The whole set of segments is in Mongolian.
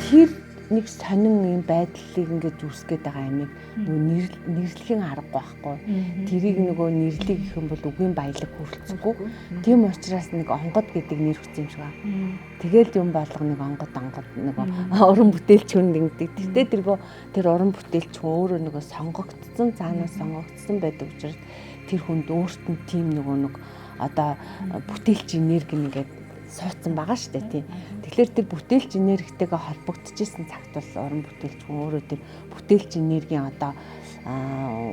Тэр нэг сонин юм байдлыг ингээд үүсгээд байгаа амиг нөгөө нэрлэхийн аргагүй байхгүй. Тэрийг нөгөө нэрлэх гэх юм бол үгийн баялаг хүрэлцэхгүй. Тийм учраас нэг онгод гэдэг нэр өгсөн юм шиг байна. Тэгэл юм болго нэг онгод нөгөө уран бүтээлч хүн гэдэг. Тэгтээ тэргөө тэр уран бүтээлч хүн өөрөө нөгөө сонгогдсон, цаанаас сонгогдсон байдаг учраас тэр хүнд өөрт нь тийм нөгөө нэг одоо бүтээлч энерги нэгээд суудсан байгаа шүү дээ, тийм. Тэгэхээр тэр бүтээлч энергитэйгээ холбогдчихсэн цагт бол уран бүтээлч хүн өөрөө тэр бүтээлч энергийн одоо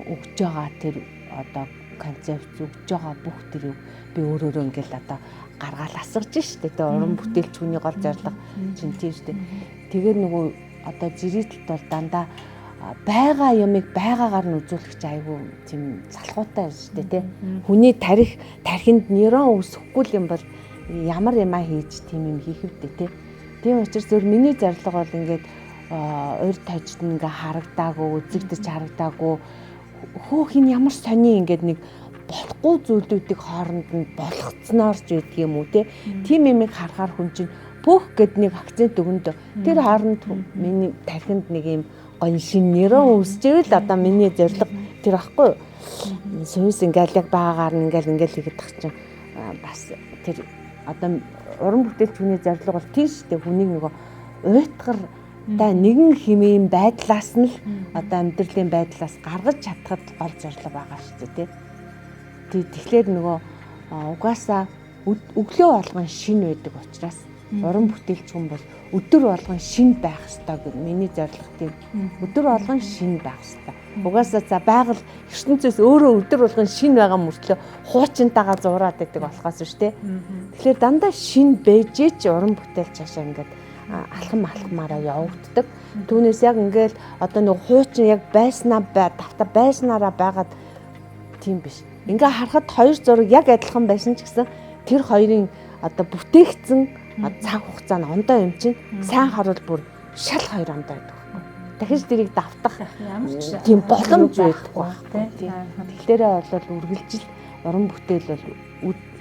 өгж байгаа тэр одоо концепц өгж байгаа бүх тэр би өөрөөрөө ингээл одоо гаргаал асгаж шүү дээ. Тэр уран бүтээлч хүний гол зорилго чинь тийм шүү дээ. Тэгээд нөгөө одоо жирийдэлт бол дандаа байгаа юмыг байгаагаар нь үзүүлэх чинь айгүй тийм залхуутай шүү дээ, тийм. Хүний тарих тархинд нейрон үүсэхгүй юм бол ямар юмаа хийж тийм юм хийх вдэ, тий. Тийм учраас зөв миний зорилго бол ингээд урд тожид ингээ харагдаагүй, үзэгдэж харагдаагүй хөөх энэ ямар сони ингээд нэг болохгүй зүйлүүдийг хооронд нь болгоцсноор ч байдаг юм уу, тий. Тийм юмыг харахаар хүн чинь пөх гэд нэг акцент өгөнд тэр хооронд миний тархинд нэг юм гон шин нейрон үүсчээвэл одоо миний зорилго тэр байхгүй юу. Сүнс ингээл яг байгаагаар нь ингээл ингээл хийгээд тах чинь бас тэр одоо уран бүтээлч хүний зорилго бол тийм шүү дээ. Хүнийг нөгөө уйтгар та нэгэн хэмээн байдлаас нь л одоо амьдралын байдлаас гаргаж чадхад гол зорилго байгаа шүү дээ, тий. Тэгэхээр нөгөө угаасаа өглөө болгон шин байдаг учраас уран бүтээлч хүн бол өдөр болгон шин байх ёстой гэдэг миний зорилго тийм. Өдөр болгон шин байх ёстой. Угаасаа за байгаль ертөнцөөс өөрөө өдөр болгон шин байгаа мөртлөө хуучинтайгаа зуураад байдаг болохоос биш те. Тэгэхээр дандаа шин бэжээч уран бүтээл цаашаа ингээд алхам алхмаараа явагддаг. Түүнээс яг ингээд одоо нэг хуучин яг байснаа тавта байснараа байгаад тийм биш. Ингээ харахад хоёр зураг яг адилхан байсан ч гэсэн тэр хоёрын одоо бүтээгдсэн цаг хугацаа нь ондоо юм чинь сайн харуул бүр шал хоёр ондоо байдаг байхгүй. Дахиж тэрийг давтах тийм боломж байдаггүй байхгүй. Тэгэхээр бол үргэлжил уран бүтээл бол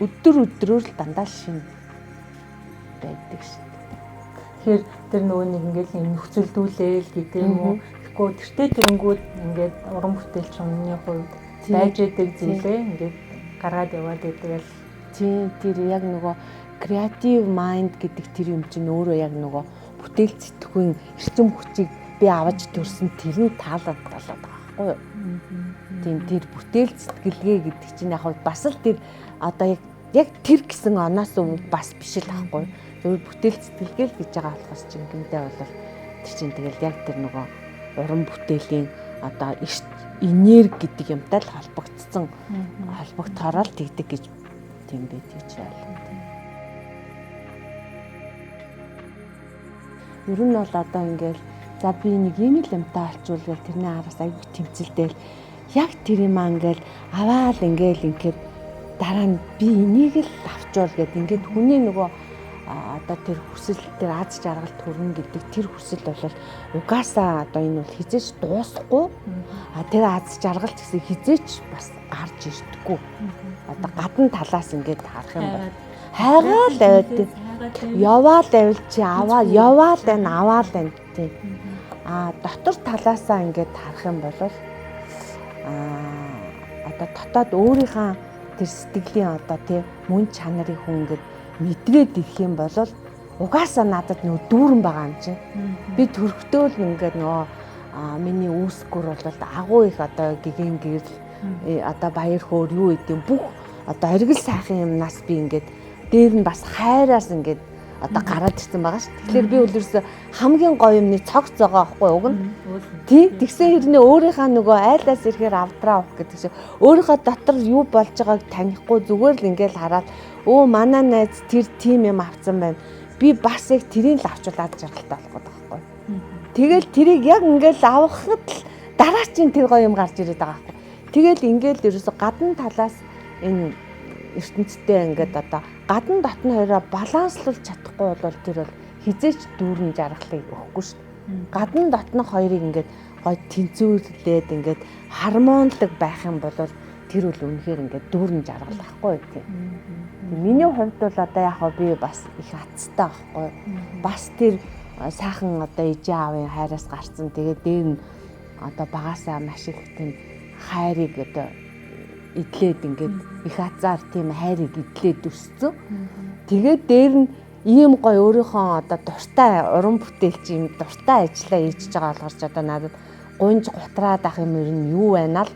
өдөр өдрөөр л дандаа шинэ байдаг шүү дээ. Тэгэхээр тэр нөгөө нэг ингээл юм нөхцөлдүүлээл гэдэг юм уу? Тэгэхгүй тэртээ тэрэнгүүд ингээд уран бүтээлч хүний хувьд байж идэг зүйлээ ингээд гаргаад яваад байдаг л. Тийм, тэр яг нөгөө creative mind гэдэг тэр юм чинь өөрөө яг нөгөө бүтээл сэтгүүн эрчим хүчийг би аваж төрсөн тэр нь таалаад болоод байгаа байхгүй юу? Тийм, тэр бүтээл сэтгэлгээ гэдэг чинь яг бас л тэр одоо яг тэр гэсэн оноос бас биш л байхгүй юу? Зөвхөн бүтээл сэтгэлгээ л гэж байгаа болохоос чинь гинтээ бол тэр чинь тэгэл яг тэр нөгөө уран бүтээлийн одоо энерги гэдэг юмтай л холбогдсон холбогдохоор л тэгдэг гэж тийм байдгийг чи ойлгоно. Ер нь бол одоо ингээл за би нэг юм л юмтай олчвол гэл тэрний араас айгүй тэмцэлдэл яг тэр юм аа ингээл аваал ингээл ингээд дараа нь би энийг л авчвал гэд ингээд хүний нөгөө одоо тэр хүсэл тэр аз жаргал төрнө гэдэг тэр хүсэл бол угаасаа одоо энэ бол хизээч дуусахгүй. А тэр аз жаргал ч гэсэн хизээч бас гарч ирдэггүй. Одоо гадна талаас ингээд харах юм бол хайгаал аваад яваал авил чи аваа яваал байна аваал байна тийм. А дотор талаасаа ингээд харах юм бол одоо дотоод өөрийнхөө тэр сэтгэлийн одоо тийм мөн чанарыг хүн ингээд мэдрээд ирэх юм бол угаасаа надад нөгөө дүүрэн байгаа юм чинь. Би төрхтөө л ингээд нөгөө миний үүсгүр бол агуу их одоо гигэн гэрэл одоо баяр хөөр юу гэдэм бүх одоо оргил сайхан юмнаас би ингээд дээр нь бас хайраас ингээд одоо гараад ирсэн байгаа шүү. Тэгэхээр би үлэрсэн хамгийн гоё юмны цог зогоо аахгүй уг нь. Тий, тэгсэн хэрнээ өөрийнхөө нөгөө айлаас ирэхээр авдраа авах гэдэг шиг өөрийнхөө дотор юу болж байгааг танихгүй зүгээр л ингээл хараад өө манай найз тэр тим юм авцсан байна. Би бас яг тэрийг л авчулаад жаргалтай болох гэдэг байхгүй. Тэгэл тэрийг яг ингээл авахад л дараа чинь тэр гоё юм гарч ирээд байгаа байхгүй. Тэгэл ингээл ерөөсө гадна талаас энэ ертөнцтэй ингээд одоо гадна дотны хоёроо баланслуулж чадахгүй бол тэр бол хизээч дүүрэн жаргалыг өгөхгүй шүү дээ. Гадна дотны хоёрыг ингээд гой тэнцвэрлээд ингээд хармонлог байх юм бол тэр бол үнэхээр ингээд дүүрэн жаргал ахгүй тийм. Миний хувьд бол одоо яг би бас их атцтай байхгүй. Бас тэр сайхан одоо ээжийн аавын хайраас гарцсан. Тэгээд дээр нь одоо багасаа маш их тийм хайрыг одоо идлээд ингээд их азар тийм хайрыг идлээд өссөн. Тэгээд дээр нь ийм гоё өөрийнхөө одоо дуртай уран бүтээлч юм дуртай ажиллаа хийж байгаа болохоор ч одоо надад гунж гутраад ах юм ер нь юу байна л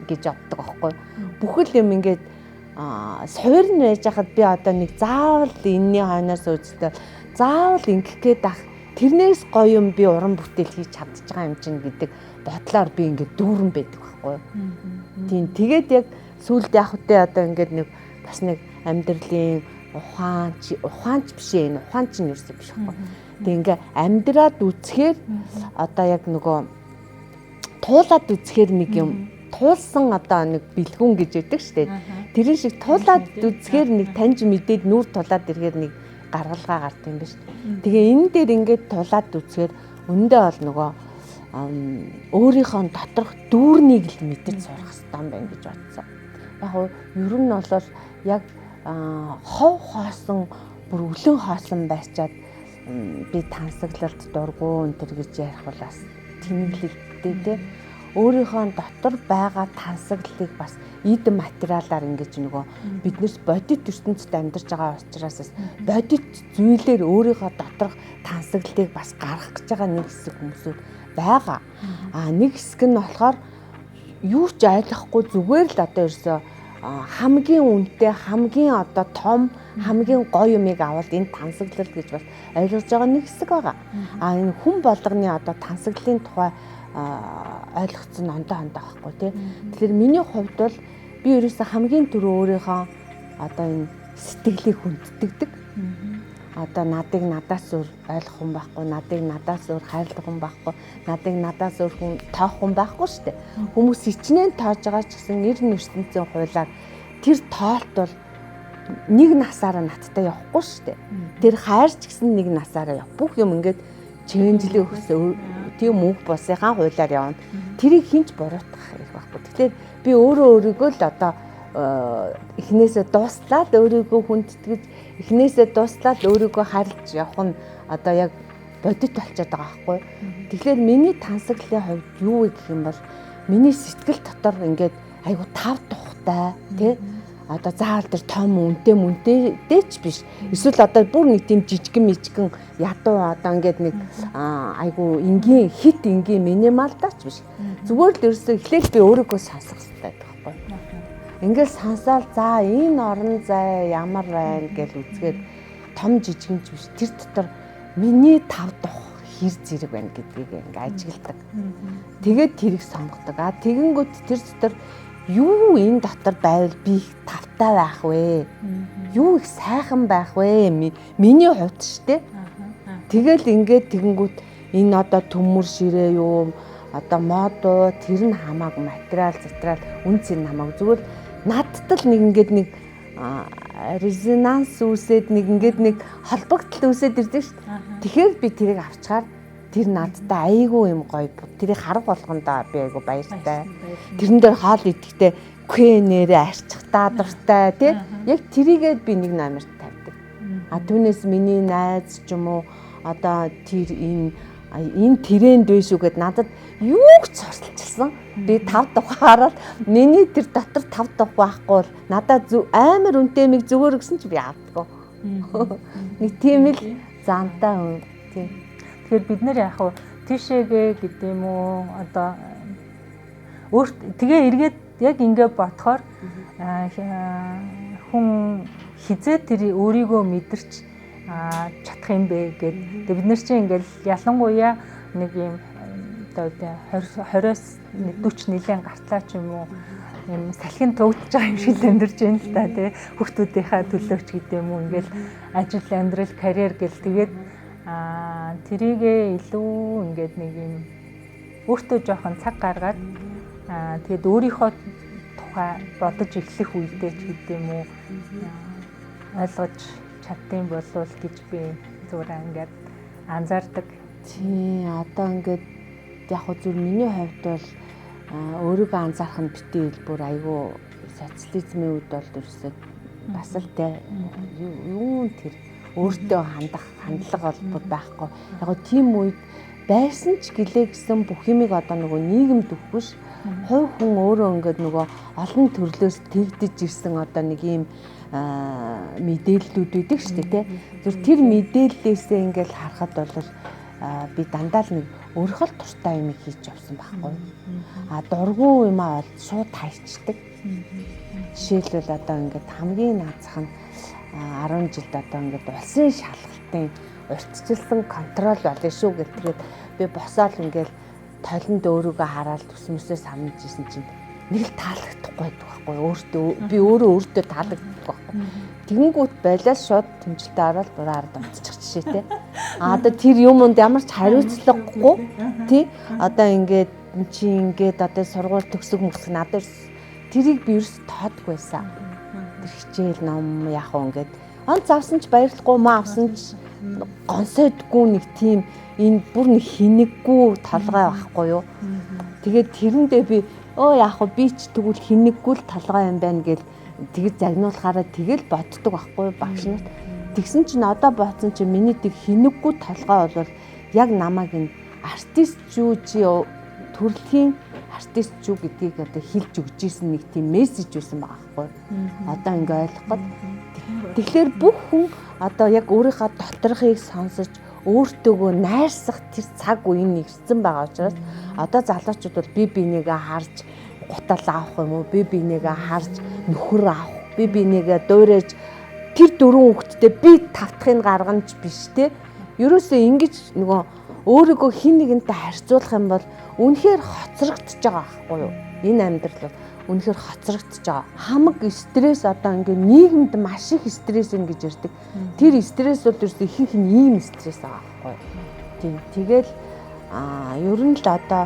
гэж боддог аахгүй. Бүхэл юм ингээд суур нь байж хахад би одоо нэг заавал энэний хойноос үздэг, заавал ингэх гээд ах тэрнээс гоё юм би уран бүтээл хийж чадчих байгаа юм чинь гэдэг бодлоор би ингээд дүүрэн байдаг байхгүй. Тийм, тэгээд яг сүүлд яг үгүй одоо ингээд нэг бас нэг амьдралын ухаанч биш ээ, энэ ухаан чинь ерөөсөө биш байхгүй. Тэг ингээ амьдраад үзэхээр одоо яг нөгөө туулаад үзэхээр нэг юм туулсан одоо нэг бэлгүүн гэж яддаг штэ. Тэрэн шиг туулаад үзэхээр нэг таньж мэдээд нүүр тулаад ирэхээр нэг гаргалгаа гарт юм биш. Тэгээ энэ дээр ингээд тулаад үзэхээр өндөө бол нөгөө өөрийнхөө доторх дүүрнийг л мэдэж сурах хэрэгтэй юм байна гэж бодсон. Яг нь ер нь бол яг хов хоосон бүр өлөн хоосон байчаад би тансаглалт дургу энэ төр гэж ярих бол бас тэнэглэлтэй тий. Өөрийнхөө дотор байгаа тансаглалыг бас эд материалаар ингэж нөгөө биднээс бодит ертөнцид амьдарч байгаа учраас бас бодит зүйлээр өөрийнхөө доторх тансаглалыг бас гаргах гэж байгаа нэг хэсэг хүмүүсүүд байгаа. А нэг хэсэг нь болохоор юу ч ойлгохгүй зүгээр л одоо ерөөсөө хамгийн үнэтэй, хамгийн одоо том, хамгийн гоё юмыг авал энэ тансаглал гэж бас ойлгож байгаа нэг хэсэг байгаа. А энэ хүн болгоны одоо тансаглалын тухай ойлгоцсон ондоо ондоо байхгүй тий. Тэгэхээр миний хувьд бол би ерөөсөө хамгийн түрүү өөрийнхөө одоо энэ сэтгэлийг хүндэтгдэг. Одоо надыг надаас өөр ойлгох хүн байхгүй, надыг надаас өөр хайрлах хүн байхгүй, надыг надаас өөр хүн тоох хүн байхгүй шүү дээ. Хүмүүс хичнээн тоож байгаа ч гэсэн нэр нь ертөнцийн хуулиар тэр тоолт бол нэг насаараа надтай явахгүй шүү дээ. Тэр хайр ч гэсэн нэг насаараа яв. Бүх юм ингээд чэнжлээ өгсөн тийм мөнх босынхаа хуулиар явна. Тэрийг хинч буруутгах хэрэг байхгүй. Тэгэхээр би өөрөө өөрийгөө л одоо эхнээсээ дуслаад өөрийгөө хүндэтгэж, эхнээсээ дуслаад өөрийгөө харилж явах нь одоо яг бодит болчиход байгаа байхгүй. Тэгэхээр миний тансаглалын хувьд юу вэ гэх юм бол миний сэтгэл дотор ингээд айгу тав тухтай тий. Одоо заавал тэр том үнэтэй мүнтэй ч биш. Эсвэл одоо бүр нэг тийм жижигэн мижигэн ядуу одоо ингээд нэг айгу энгийн хит энгийн минималдаа ч биш. Зүгээр л ерөөсөө эхлээл би өөрийгөө сонсох хэрэгтэй байхгүй. Ингээл сонсоол за энэ орон зай ямар байна гэж үзгээд том жижигэн ч биш. Тэр дотор миний тав дух хэр зэрэг байна гэдгийг ингээ ажигладаг. Тэгээд тэрийг сонгодог. А тэгэнгүүт тэр дотор юу энэ дотор байвал би их тавтай байх вэ? Юу их сайхан байх вэ? Миний хувьд штэ. Тэгэл ингээд тэгэнгүүт энэ одоо төмөр ширээ юу одоо мод уу тэр нь хамаагүй материал материал үн цэн хамаагүй зүгээр надад л нэг ингээд нэг резонанс үүсээд нэг ингээд нэг холбогдол үүсээд ирдэг шүү дээ. Тэгэхээр би тэрийг авчгаар тэр надтай айгүй юм гоё. Тэрийг харах болгондоо би айгүй баяртай. Тэрэн дээр хоол идэхдээ квэ нэрээ арчихтаа дуртай тий. Яг тэрийгээ би нэг номерт тавьдаг. А түүнээс миний найз ч юм уу одоо тэр энэ тренд биш үү гэд надад юу ч сурталчилсан. Би тав тухаараа миний тэр дотор тав тух байхгүй бол надад амар үнэтэй мэг зүгээр гэсэн чи би авдаггүй. Нэг тийм л зантай хүн тийм. Тэгэхээр бид нэр яг хав тийшээгээ гэдэг юм уу одоо өөрт тэгээ эргээд яг ингэ бодохоор хүн хизээ тэр өөрийгөө мэдэрч чадах юм бэ гэд. Тэгээ бид нар чинь ингээл ялангуяа нэг юм одоо 20-оос 40 нэлээд гартлаа ч юм уу юм салхин тугдж байгаа юм шиг л амьдарч байна л та тий. Хүүхдүүдийнхаа төлөөч гэдэг юм уу ингээл ажил амьдрал карьер гэл тэгээд тэрийгээ илүү ингээд нэг юм өөртөө жоохон цаг гаргаад тэгээд өөрийнхөө тухай бодож эхлэх үедээ ч гэдэг юм уу ойлгож чаддсан болов гэж би зүгээр ингээд анзаардаг. Тийм одоо ингээд яг хөө зүр миний хувьд бол өөрийгөө анзаарах нь битгий хэлбэр айгүй социализмын үед бол ерөөсөө бас л тэ юу тэр Өөртөө хандах хандлага бол байхгүй. Яг гоо тийм үед байсан ч гэлээ гэсэн бүх юмыг одоо нөгөө нийгэмд өгөх биш. Хувь хүн өөрөө ингээд нөгөө олон төрлөөс тэгдэж ирсэн одоо нэг ийм мэдээллүүд өгдөг шүү дээ, тий. Зүр тэр мэдээллээсээ ингээд харахад бол би дандаа л нэг өөрийнхөө дуртай юм хийж явсан байхгүй. А дургүй юмаа бол шууд хайчдаг. Жишээлбэл одоо ингээд хамгийн наазах нь 10 жилд одоо ингээд улсын шалгалтын урьдчилсан контрол болно шүү гэл тэгээд би босоол ингээд толинд өөрийгөө хараад төсмөсөө санаж исэн чинь нэг л таалагдахгүй байдаг байхгүй өөртөө би өөрөө өөртөө таалагддаг байхгүй. Тэгэнгүүт байлаа шууд тэмжилтээ ороод буруу ард унтчих жишээтэй. А одоо тэр юмунд ямар ч хариуцлагагүй тий одоо ингээд чи ингээд одоо сургууль төгсөг мөсг надад тэрийг би ерөөс тоодгүй байсан. Тэр хичээл ном яг уу ингээд онц авсан ч баярлахгүй маа авсан ч гонсойдгүй нэг тийм энэ бүр нэг хинэггүй толгой байхгүй юу. Тэгээд тэрэндээ би яг уу би ч тэгвэл хинэггүй л толгой юм байна гэл тэгж загнуулахаараа тэгэл боддог байхгүй багш нарт. Тэгсэн чинь одоо бодсон чинь миний тэг хинэггүй толгой бол яг намайг энэ артист юу чи төрөлхийн артист юу гэдгийг одоо хэлж өгч ийсэн нэг тийм мессеж байсан байгаа байхгүй. Одоо ингээ ойлгох гээд. Тэгэхээр бүх хүн одоо яг өөрийнхөө доторхыг сонсож өөртөөгөө найрсах тэр цаг үе нь ирсэн байгаа учраас одоо залуучууд бол би бинийгээ харж гутал авах юм уу, би бинийгээ харж нөхөр авах, би бинийгээ дуурайж тэр дөрвөн хүүхэдтэй би тавтахыг гаргана ч биш те. Ерөөсөө ингэж нөгөө өөрийгөө хин нэгэнтэй харьцуулах юм бол үнэхээр хоцрогдож байгаа байхгүй юу? Энэ амьдрал бол үнэхээр хоцрогдож байгаа. Хамаг стресс одоо ингээ нийгэмд маш их стресс ингэж ирдэг. Тэр стресс бол ерөөсөө ихэнх нь ийм стресс байгаа байхгүй юу? Тийм. Тэгэл ер нь л одоо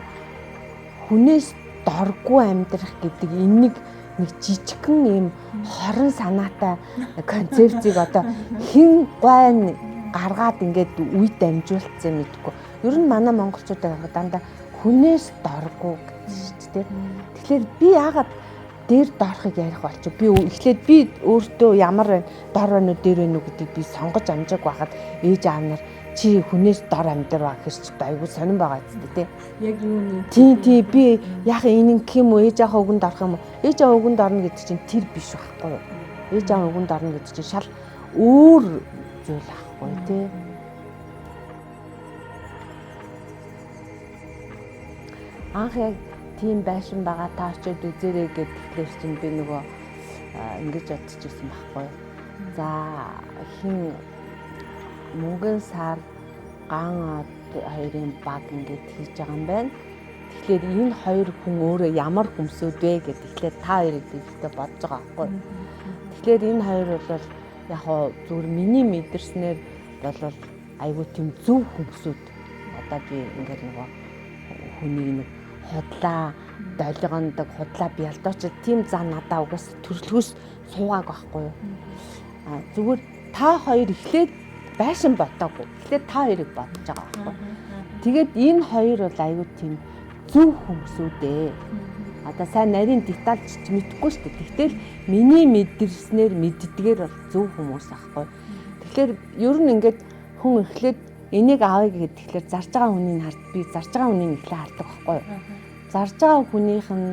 хүнээс доргүй амьдрах гэдэг энэ нэг жижигхэн ийм хорон санаатай концепцийг одоо хэн гойн гаргаад ингээд үе дамжуулсан мэдгүй. Ер нь манай монголчуудаа дандаа хүнээс доргүй гэж шүү дээ. Тэгэхээр би яагаад дээр доорхыг ярих болчих. Би эхлээд би өөртөө ямар дор байна уу дээр байна уу гэдгийг би сонгож амжааг байхад ээж аав нар чи хүнээс дор амьдраа гэхэр чи айгүй сонирн байгаа зү тэ. Яг юуны. Тий би яг энэ юм уу ээж аахаа үгэнд орох юм уу? Ээж аав үгэнд орно гэдэг чинь тэр биш байхгүй юу? Ээж аав үгэнд орно гэдэг чинь шал өөр зүйл ахгүй тий. Анх яг тийм байшин байгаа та очиод үзээрэй гэхээр чинь би нөгөө ингэж бодож ирсэн байхгүй юу. За хин мөнгөн сар ган хоёрын баг ингэж хийж байгаа юм байна. Тэгэхээр энэ хоёр хүн өөрөө ямар хүмсүүд вэ гэд тэгэхээр та хоёрыг ихтэй бодож байгаа байхгүй юу. Тэгэхээр энэ хоёр бол яг хоо зүгээр миний мэдэрснээр бол айгүй тийм зөв хүмсүүд. Одоо би ингээд нөгөө хүнийг нэг худлаа долгиондог худлаа бялдооч тийм зан надаа угаас төрлөхөөс суугааг байхгүй юу. А зүгээр та хоёр эхлээд байшин бодоогүй. Эхлээд та хоёрыг бодож байгаа байхгүй. Тэгээд энэ хоёр бол айгүй тийм зөв хүмүүсүүд ээ. Одоо сайн нарийн деталь ч мэдэхгүй шүү дээ. Тэгтэл миний мэдэрснээр мэддгээр бол зөв хүмүүс байхгүй. Тэгэхээр ер нь ингээд хүн эхлээд энийг авъя гэхэд тэгэхээр зарж байгаа хүнийг хард би зарж байгаа хүнийг эхлээ хардаг байхгүй юу. Зарж байгаа хүнийх нь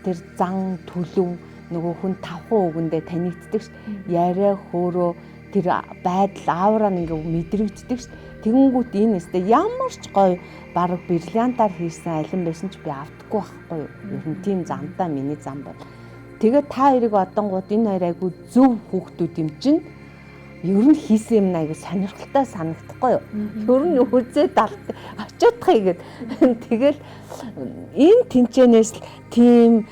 тэр зан төлөв нөгөө хүн тавхан үгэндээ танигддаг ш. Яриа хөөрөө тэр байдал аураа нь ингээ мэдрэгддэг ш. Тэгэнгүүт энэ өстө ямар ч гоё бараг бриллиантаар хийсэн алин байсан ч би автахгүй байхгүй юу. Ер нь тийм замтай миний зам бол. Тэгээд та хоёрыг одонгууд энэ хоёр айгу зөв хүүхдүүд юм чинь ер нь хийсэн юм айгу сонирхолтой санагдахгүй юу. Ер нь үзээ далд очиодхыг гэд. Тэгэл энэ тэнчэнээс л тийм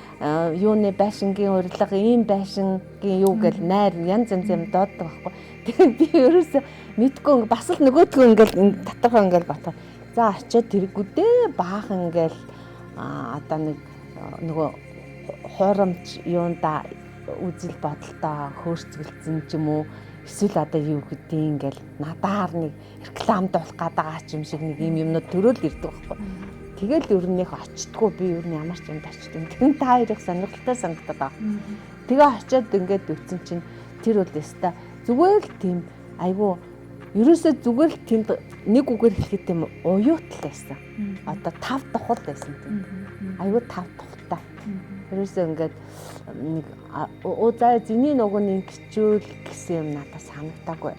юуны байшингийн урилга, ийм байшингийн юу гэл найр янз янз юм дууддаг байхгүй. Тэгээд би ерөөсө мэдгүй бас л нөгөөдгөө ингээл доторхоо ингээл ботоо. За очиод тэрэггүй дээ баахан ингээл одоо нэг нөгөө хуурамч юунда үзэл бодолтой хөөрцгөлдсөн ч юм уу эсвэл одоо юу гэдгийг ингээл надаар нэг рекламдуулах гээд байгаа ч юм шиг нэг юм юмнууд төрөөл ирдэг байхгүй. Тэгэл ер нь их очтгоо би ер нь ямар ч юмд очтгүй. Тэгэн та хоёрыг сонирхолтой санагдаад байгаа. Тэгээ очиод ингээд үтсэн чинь тэр бол өстой зүгээр л тийм айгүй Ерөөсөө зүгээр л тэнд нэг үгээр хэлэхэд юм уюутал байсан. Одоо тав тухал байсан тэнд. Айгүй тав тухалтай. Ерөөсөө ингээд нэг за зэний нөгөө нэг гिचүүл гэсэн юм надад санагдаагүй.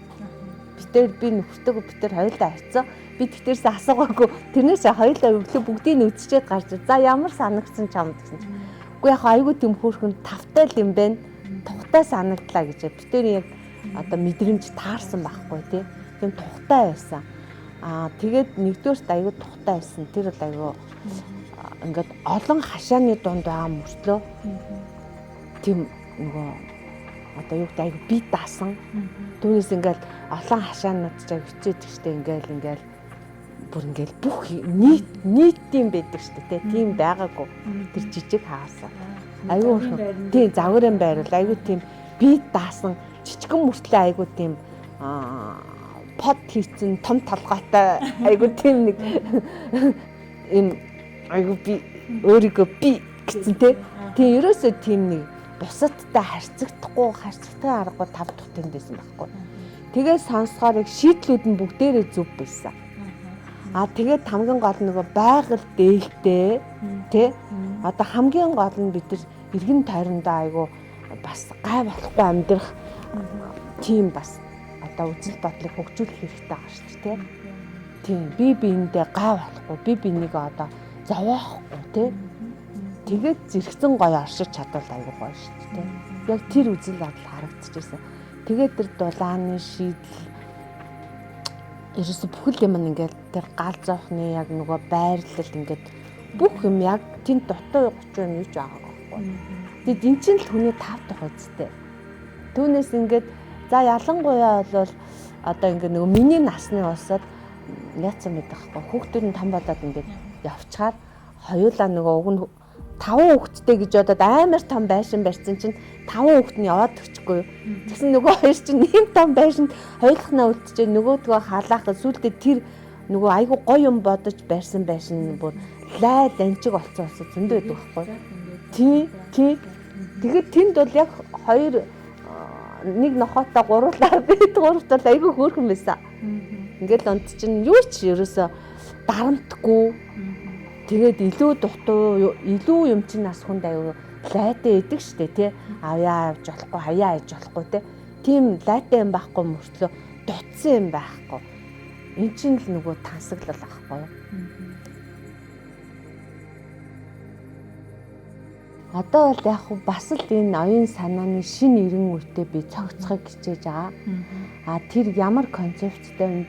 Битэр би нөхөртөөгөө битэр хоёулаа харьцсан. Би тэгтэрсэн асуугаагүй. Тэрнээс хоёулаа өглөө бүгдийг нь үзчихэд гарч за ямар санагдсан чамд гэсэн чинь. Үгүй яг айгүй тэм хөөрхөн тавтай л юм байна. Тухтай санагдлаа гэж. Битэр яг одоо мэдрэмж таарсан байхгүй тий. Тийм тухтай байсан. Аа тэгээд нэгдүгээрт айгүй тухтай байсан. Тэр бол айгүй ингээд олон хашааны дунд байгаа мөртлөө тийм нөгөө одоо юу гэдэг айгүй би даасан. Түүнээс ингээд олон хашаанууд ч хичээдэг штэ ингээл бүр ингээл бүх нийт юм байдаг штэ тий. Тийм байгаагүй. Тэр жижиг хаасаа. Айгүй тийм загварын байр бол айгүй тийм би даасан жижигэн мөртлөө айгүй тийм под хийцэн том толгойтой айгүй тийм нэг юм айгүй би өөрийгөө би гэсэн тий. Тийм ерөөсөө тийм нэг бусадтай харьцагдахгүй харьцагдах аргагүй тав дахь тэнд байсан байхгүй. Тэгээ сонсохоор яг шийдлүүд нь бүгдээрээ зөв байсан. Аа тэгээд хамгийн гол нь нөгөө байгаль дээлтэй тий. Одоо хамгийн гол нь бид нар эргэн тойрондоо айгүй бас гай болохгүй амьдрах тийм бас одоо үзэл бодлыг хөгжүүлэх хэрэгтэй байгаа шүү дээ тий. Тийм би биендээ гай болохгүй би биенийг одоо зовоохгүй тий. Тэгээд зэрэгцэн гоё оршиж чадвал айгүй гоё шүү дээ. Яг тэр үзэл бодол харагдчихсэн. Тэгээд тэр дулааны шийдэл ерөөсө бүхэл юм ингээд тэр гал зоохны яг нөгөө байрлал ингээд бүх юм яг тэнд дутуу 30 юм юу ч байгаагүй байхгүй. Тэгэд эн чинь л хүний тав дахь үстэй. Түүнээс ингээд за ялангуяа бол одоо ингээд нөгөө миний насны улсад яатсан байдаг байхгүй. Хүүхдүүд нь том болоод ингээд явчаар хоёулаа нөгөө уг нь 5 хүүхэдтэй гэж бодоод амар том байшин барьсан чинь 5 хүүхэд нь яваад өгчихгүй. Тэгсэн нөгөө хоёр чинь ийм том байшинд хоёулахнаа үлдчихээ нөгөөдгөө халаах сүултээ тэр нөгөө айгүй гоё юм бодож барьсан байшин бүр лай ланчиг олцсон улсад зөндөө байдаг байхгүй. Тий, тий. Тэгээд тэнд бол яг хоёр нэг нохоотой гурлаа бид гуравт бол айгүй хөөрхөн байсан. Ингээл онд чинь юу ч ерөөсө дарамтгүй. Тэгээд илүү дутуу илүү юм чинь нас хүнд аюу лайтай идэг штэ тий. Авьяа авч болохгүй, хаяа аж болохгүй тий. Тийм лайтай юм байхгүй мөртлөө дутсан юм байхгүй. Эн чинь л нөгөө тансаглал байхгүй юу? Одоо бол яг бас л энэ оюун санааны шин эрен үедээ би цогцохыг хичээж байгаа. А тэр ямар концепцтэй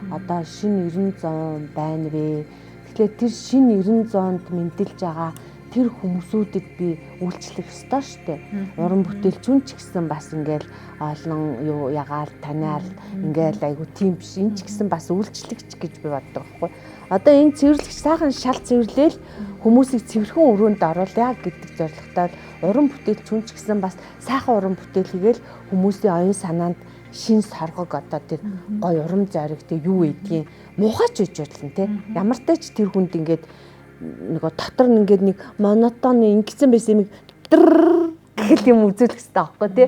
одоо шин 90 зуун байна вэ? Тэгэхээр тэр шин 90 зуунд мэндэлж байгаа тэр хүмүүсүүдэд би үйлчлэх ёстой шүү дээ. Уран бүтээлч хүн ч гэсэн бас ингээл олон юу ягаал таниал ингээл айгу тийм биш. Энэ ч гэсэн бас үйлчлэгч гэж би боддог байхгүй. Одоо энэ цэвэрлэгч сайхан шал цэвэрлээл хүмүүсийг цэвэрхэн өрөөнд оруулъя гэдэг зорилготой уран бүтээлч хүн ч гэсэн бас сайхан уран бүтээл хийгээл хүмүүсийн оюун санаанд шин соргог одоо тэр гой урам зориг тэг юу гэдгийг муухайч гэж бодлон тий. Ямар ч тач тэр хүнд ингээд нөгөө дотор нь ингээд нэг монотон ингэсэн байсан юм гэх юм үзүүлэх хэрэгтэй байхгүй тий.